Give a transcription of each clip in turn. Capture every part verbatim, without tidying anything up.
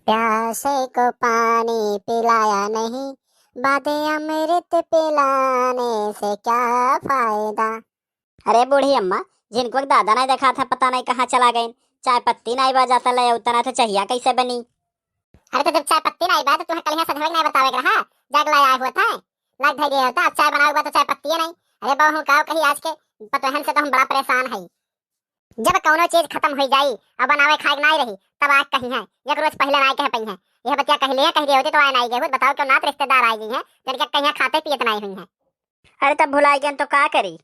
प्यासे को पानी पिलाया नहीं, बादे अमृत पिलाने से क्या फायदा। अरे बूढ़ी अम्मा, झिनकुआ के दादा नाहीं देखात है, पता नाहीं कहाँ चला गइन। चाय पत्ती नाहीं बा, जाता ले उतना तो चहिया कैसे बनी? अरे तो जब चाय पत्ती नाहीं बा तो तुहें कलिया सधवे के नाहीं बतावे के रहा, जाग ला आए हुआ था, लाग धई दिए होता, अब चाय बनावे के बाद तो चाय पत्ती है नाहीं। अरे बहू का कही, आज के पतोहन से तो हम बड़ा परेशान है। जब कौनो चीज खतम होई जाई और बनावे खाए के नाहीं रही, तब आके कहिहैं, एक रोज पहिले नाहीं कह पइहैं। यह बतिया कहि लिहे, कहि दिए होते तो आए नाहीं गए होत। बताओ, क्यों नात रिश्तेदार आए गई हैं, जिनके कहिहैं खाते पियत नाहीं हुई हैं। अरे तब भुलाई गए तो का करी?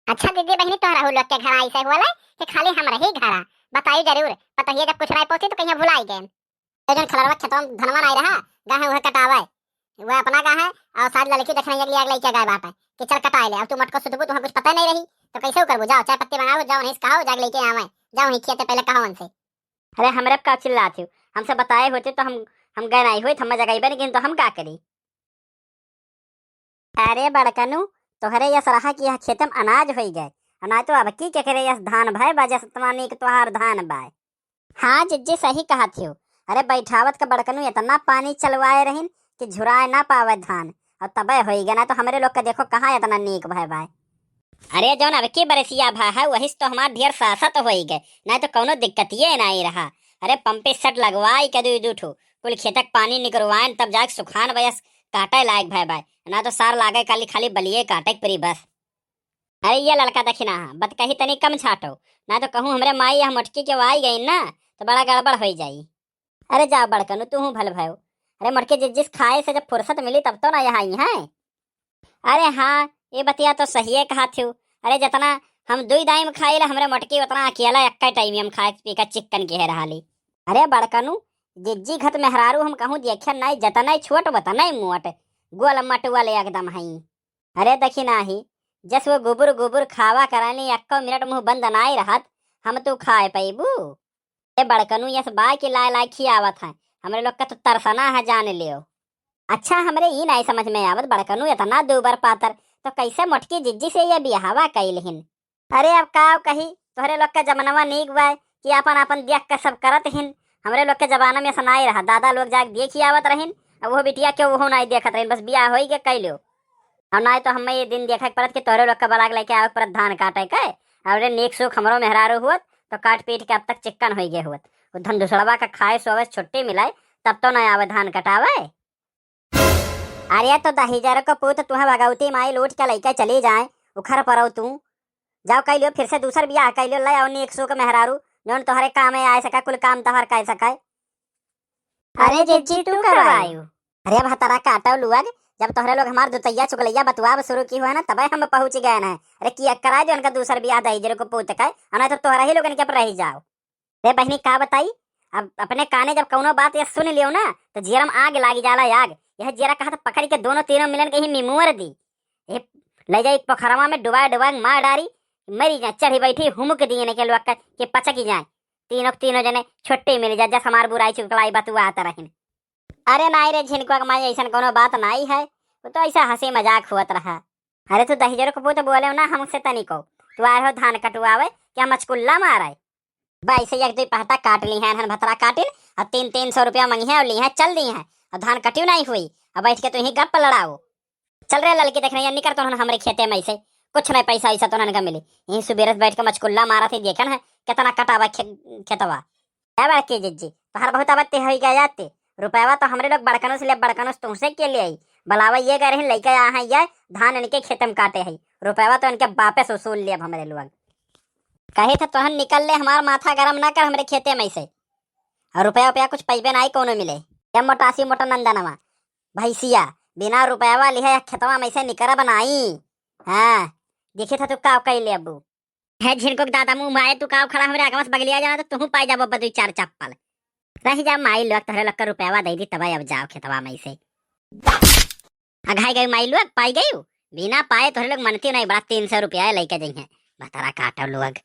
अच्छा दीदी बहिनी, तोहरा हु लोग के घर ऐसे हुआ ले कि खाली हमरा ही घर आ? बताई जरूर, पतोहिया जब कुछ नाहीं पहुँची तो कहिहैं भुलाई गए। तो जौन खलरवा खेतवा में धनवा नाहीं रहा, गा है वह कटावे, वह अपना गा है, और शायद लड़की देखने के लिए अगले के गए बाटे कि चल कटाए ले। अब तू मटको सुतबू, तुहें कुछ पता नाहीं रही, तो कैसे करबू? जाओ चाय पत्ती मंगाओ, जाओ नहीं खाओ, जाके लेके आवे, जाओ नहीं खियाते पहले कहो उनसे। अरे हमरे का चिल्लात हो, हमसे बताए होते तो हम हम गए नाहीं होइत, हम जगह बन गए तो हम का करी? अरे बड़कनू, तोहरे यस रहा कि यह खेते में अनाज होई गए, अनाज तो अब की केकरे यस धान भय बा, जस इतना नीक तोहार धान बाय। हाँ जिज्जी, सही कहत हो। अरे बैठावत के बड़कनू इतना पानी चलवाए रहिन कि झुराए ना पावे धान, और तबे होई गए, ना तो हमरे लोग के देखो कहाँ इतना नीक भय बाय। अरे जौन अब की बरसिया भा है, वही से तो हमार ढेर सासत होई गए, ना तो कौनो दिक्कतिये नाहीं रहा। अरे पंपी सेट लगवाई के दू दू ठो, कुल खेतक पानी निकरवाएन, तब जाके सुखान बयस काटे लायक भय बाय, ना तो सार लागे खाली खाली बलिये काटे के परी बस। अरे ये लड़का दखिना, बतकही तनी कम छाटो, ना तो कहूँ हमरे माई या मोटकी के वाई गई ना, तो बड़ा गड़बड़ होई जाई। अरे जाओ बड़कनू, तू हूँ भल भयो। अरे मोटकी जिज्जी से खाए से जब फुर्सत मिली तब तो ना यहाँ आई हैं। अरे हाँ, ये बतिया तो सहिए कहा थी। अरे जितना हम दुई दाई में खाई ले हमरे मोटकी, उतना अकेला एक्का टाइम हम खाए पी के चिक्कन के है रहा ली। अरे बड़कनू, जिज्जी घत मेहरारू हम कहूँ देखे नाहीं, जतने छोट वतने मोट, गोल मटुआ ले एकदम हई। अरे देखी नाही, जस वो गुबुर गुबुर खावा करानी, एक्को मिनट मुँह बंद नाहीं रहत, हम तू खाए पइबू? ए बड़कनू, यस बाय के लाए लाए खियावत हैं, हमरे लोग का तो तरसना है, जान लियो। अच्छा, हमरे ई नाहीं समझ में आवत बड़कनू, इतना दूबर पातर तो कैसे मोटकी जिज्जी से ये बियाहवा कइल हिन? अरे अब का कही, तोहरे लोग का जमानवा नीक बाय कि आपन आपन देख के सब करत हिन। हमरे लोग के जमाना में ऐसा नाहीं रहा, दादा लोग जाके देखी आवत रहिन, अब वो बिटिया के वो नाहीं देखत रहिन, बस बियाह होई के कइ लियो। और नाहीं तो हमें ये दिन देखे के पड़त कि तोहरे लोग के बलाक लेके आवे के पड़त धान काटे के, और नीक सुख हमरो मेहरारू हुअत तो काट पीट के अब तक चिक्कन होई गए हुअत। वो धन दुसड़वा का खाए सोवे से छुट्टी मिले तब तो नाहीं आवे धान कटावे। अरे तो दहिजर को पूत, तुहें भगवती माई लूट के लइके चली जाए, उखर परो तू। जाओ कइ लियो, फिर से दूसर बियाह कइ लियो, ले आओ नीक सुख मेहरारू, जौन तोहरे कामे आए सके, कुल काम तोहर कइ सके। अरे जिज्जी, तू कब आयु? अरे भतरा काटो लुअग, जब तोहरे लोग हमार दुतैया चुगलैया बतुआब शुरू की हुआ ना, तबे हम पहुँच गए ना। अरे किया कराए दे उनका दूसर बियाह दहिजर को पूत के, और नहीं तो तोहरा ही लोगन के पर रही जाओ। रे बहिनी, का बताई, अब अपने काने जब कौनो बात ये सुन लियो ना, तो जियरा में आग लागी जाला, आग। यह जियरा कहा तो पकड़ के दोनों तीनों मिलन के ही निमोर दी। ये ले जाई पोखरवा में डुबा डुबा के मार डारी, मरी जाए, चढ़ी बैठी हुमुक दी इन्हें के लोग के पचकी जाए। तीनों के तीनों जने छुट्टी मिल जाए, जस हमार बुराई चुगलाई बतुआत रहिन। अरे नाई रे झिनकुआ के माई, ऐसन कौनो बात नाई है, वो तो ऐसा हंसी मजाक हुअत रहा। अरे तू दहिजर को पूत बोले ना हमसे तनिको, तू आए हो धान कटवावे कि हम मचकुल्ला मारे? भाई से एक दुई पहटा काट ली हैं, हन भतरा काटिन, और तीन तीन सौ रुपया मंगी हैं और ली हैं, चल दी हैं, और धान कटियो नाहीं हुई, और बैठ के तू ही गप लड़ाओ। चल रे ललकी, देख रही है, निकर तो हमरे खेते में से कुछ नहीं, पैसा वैसा तो उन्हन का मिली। यहीं सुबेरे से बैठ के मचकुल्ला मारा थी, देखन है कितना कटावा खे-, खेतवा। ए बड़की जिज्जी, तोहर बहुत आपत्ति होई गया जाते। रुपयवा तो हमरे लोग बड़कनों से ले, बड़कनों से तुमसे के ले आई। बलावा ये कह रही, लइके आ हैं ये, धान इनके खेत में काटे है। रुपयवा तो इनके बापे से वसूल लेब हमरे लोग। कहे थे तोहन निकल ले, हमार माथा गरम ना कर हमरे खेते में से। और रुपया उपया कुछ पैबे नाई कौनो मिले। ये मोटासी मोटा नंदनवा, भैंसिया, बिना रुपयवा लिहे या खेतवा में से निकरब नाई। हाँ, देखे था तू का कई ले अबू। है झिनको के दादा मुंह मारे, तू का खड़ा हमरे आगे से बगलिया जाना तो तुहू पाई जाबो बदुई चार चप्पल। रह जा माई लोग, तोहरे लोग के रुपयवा दे दी तब अब जाओ खेतवा में से। अघाई गई माई लोग, पाई गई, बिना पाए तोहरे लोग मनती नहीं, बड़ा तीन सौ रुपया लेके जइहें। भतरा काटो लोग।